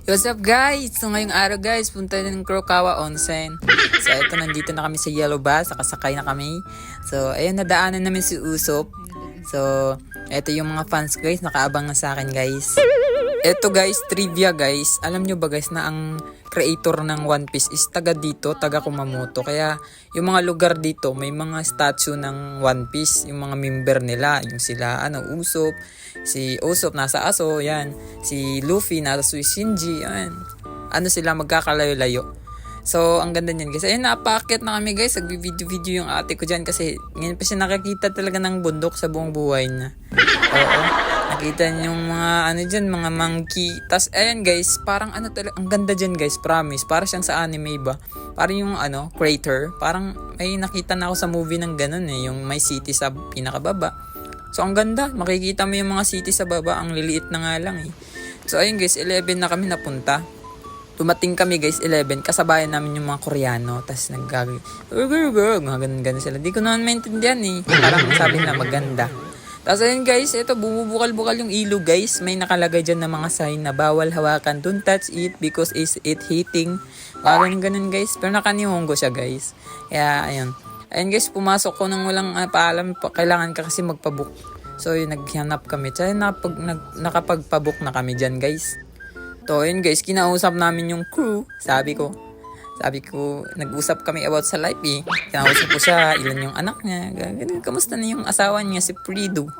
What's up guys? So ngayong araw guys, punta na ng Kurokawa Onsen. So ito, nandito na kami sa Yellow Bus, nakasakay na kami. So ayun, nadaanan namin si Usop. So ito yung mga fans guys, nakaabang na sa akin guys. Ito guys, trivia guys. Alam nyo ba guys na ang creator ng One Piece is taga dito, taga Kumamoto. Kaya yung mga lugar dito, may mga statue ng One Piece, yung mga member nila, yung sila Usopp, si Usopp nasa Aso, yan. Si Luffy nasa Shinji, yan. Sila magkakalayo-layo. So, ang ganda niyan guys. Ayun, napakit na kami guys. Nagbi-video-video yung ate ko dyan kasi ngayon pa siya nakakita talaga ng bundok sa buong buhay niya. Oo. Nakita niyo yung mga dyan, mga monkey. Tas ayan guys, parang talaga, ang ganda dyan guys, promise. Para siyang sa anime ba? Parang yung crater. Parang may nakita na ako sa movie ng ganun yung may city sa pinakababa. So ang ganda, makikita mo yung mga city sa baba, ang liliit na nga lang So ayun guys, 11 na kami napunta. Dumating kami guys, 11, kasabayan namin yung mga Koreano. Tas mga ganun sila. Di ko naman maintindihan Parang sabi na maganda. Tapos ayun guys, ito bumubukal-bukal yung ilog guys. May nakalagay dyan na mga sign na bawal hawakan. Don't touch it because is it hitting. Parang ganun guys. Pero nakanihongo siya guys. Kaya ayun. Ayun guys, pumasok ko nang walang paalam. Kailangan ka kasi magpabook. So yun, naghanap kami. Tsaka nakapagpabook na kami dyan guys. So ayun guys, kinausap namin yung crew. Sabi ko, nag-usap kami about sa life Kinausap ko siya, ilan yung anak niya. Kamusta na yung asawa niya, si Prido.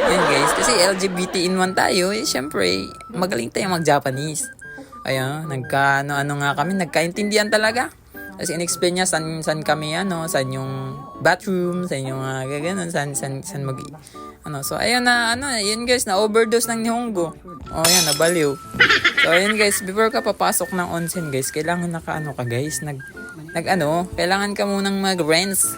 Yan guys, kasi LGBT in one tayo. Syempre, magaling tayo mag-Japanese. Ayun, nga kami, nagkaintindihan talaga. Kasi in-explain niya saan kami, saan yung bathroom, saan yung gano'n, saan So ayun yun guys, na-overdose ng Nihongo. Yan, nabaliw. So ayun guys, before ka papasok ng onsen guys, kailangan ka guys, kailangan ka munang mag-rinse.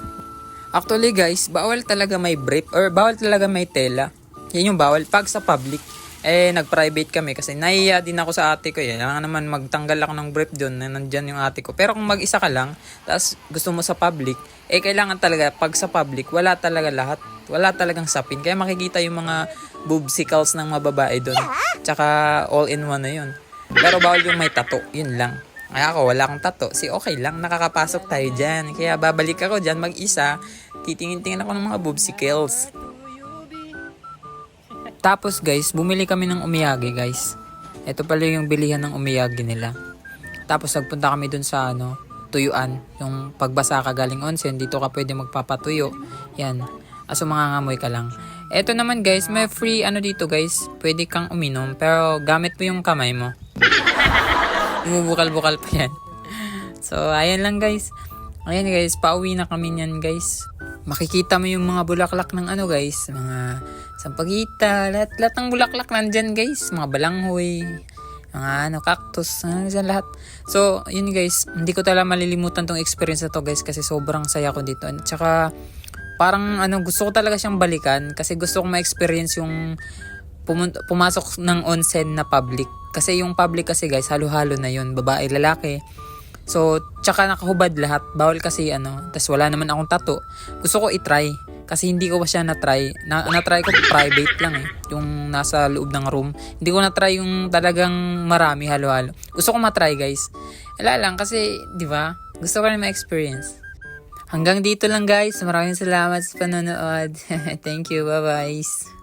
Actually guys, bawal talaga may brief or bawal talaga may tela. Yan yung bawal pag sa public. Nag-private kami kasi nahiya din ako sa ate ko. Kailangan naman magtanggal ako ng brief doon na nandyan yung ate ko. Pero kung mag-isa ka lang, tapos gusto mo sa public, kailangan talaga pag sa public, wala talaga lahat. Wala talagang sapin. Kaya makikita yung mga boobsicles ng mababae doon. Tsaka all-in-one na yun. Pero bawal yung may tato. Yun lang. Kaya ako, wala akong tato. Okay lang, nakakapasok tayo dyan. Kaya babalik ako dyan mag-isa. Titingin-tingin ako ng mga boobsicles. Tapos guys, bumili kami ng umiyage guys. Ito pala yung bilihan ng umiyage nila. Tapos nagpunta kami dun sa tuyuan. Yung pagbasa ka galing onsen, dito ka pwede magpapatuyo. Yan. Mangangamoy ka lang. Ito naman guys, may free dito guys. Pwede kang uminom, pero gamit mo yung kamay mo. Bumubukal-bukal pa yan. So, ayan lang guys. Ayan guys, pauwi na kami niyan guys. Makikita mo yung mga bulaklak ng guys. Mga sampagita, lahat ng bulaklak nandyan guys. Mga balanghoy, mga cactus, dyan lahat. So, yun guys, hindi ko talaga malilimutan tong experience na to guys kasi sobrang saya ko dito. At saka, parang gusto ko talaga siyang balikan kasi gusto kong ma-experience yung pumasok ng onsen na public. Kasi yung public kasi guys, halo-halo na yun, babae, lalaki. So, tsaka nakahubad lahat. Bawal kasi tas wala naman akong tato. Gusto ko i-try. Kasi hindi ko pa siya na-try. Na-try ko private lang yung nasa loob ng room. Hindi ko na-try yung talagang marami, halo-halo. Gusto ko ma-try guys. Wala lang kasi, di ba? Gusto ko rin ma-experience. Hanggang dito lang guys. Maraming salamat sa panonood. Thank you. Bye-bye.